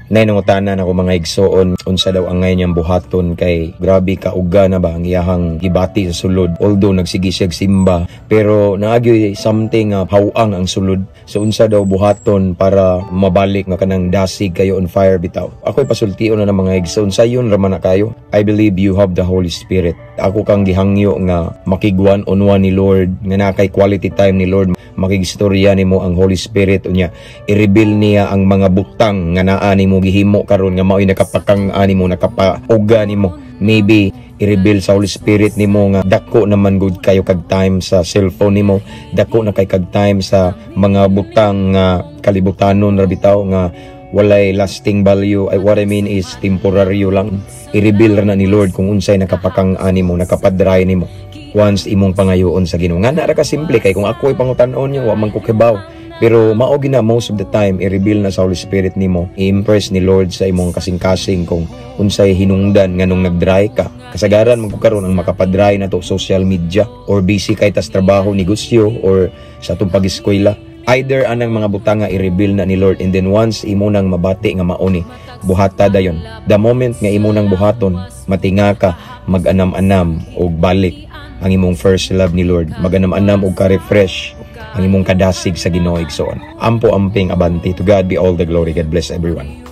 Nay nangutana nako, mga igsoon, unsa daw ang ngayon niyang buhaton kay grabe ka uga na ba ang iyahang gibati sa sulod. Although nagsige siya simba, pero naa gyoy something nga hawang ang sulod. So unsa daw buhaton para mabalik nga kanang dasig kayo, on fire bitaw? Ako'y pasultion na ng mga igsoon, sayon ra man na kayo. I believe you have the Holy Spirit. Ako kang gihangyo nga makig one on one ni Lord, nga naa kay quality time ni Lord, makigstorya nimo ang Holy Spirit. Unya i-reveal niya ang mga butang nga naa nimo gihimo karon nga mao'y nakapakang nimo, nakapauga nimo. Maybe i-reveal sa Holy Spirit nimo nga dako naman gud kayo kag time sa cellphone nimo, dako na kay kag time sa mga butang nga kalibutanon ra bitaw, nga walay lasting value. Ay, what I mean is temporaryo lang. I-reveal ra na ni Lord kung unsay nakapakang nimo, nakapadry nimo, once imong pangayoon sa Ginoo. Nga na ra ka simple kay kung ako'y pangutan-on niyo, wa man ko kibaw. Pero mao gina, most of the time i-reveal na sa Holy Spirit nimo, i-impress ni Lord sa imong kasing-kasing kung unsay hinungdan nganong nag-dry ka. Kasagaran man karon ang makapadry na to, social media or busy kay tas trabaho, negosyo or sa atong pag-eskwela. Either anang mga butanga, i-reveal na ni Lord, and then once imo nang mabati nga mao ni, buhata dayon. The moment nga imo nang buhaton, matinga ka, mag-anam-anam og balik ang imong first love ni Lord, mag-anam-anam og ka-refresh ang imong kadasig sa Ginoo, igsoon. Ampo, amping, abante. To God be all the glory. God bless everyone.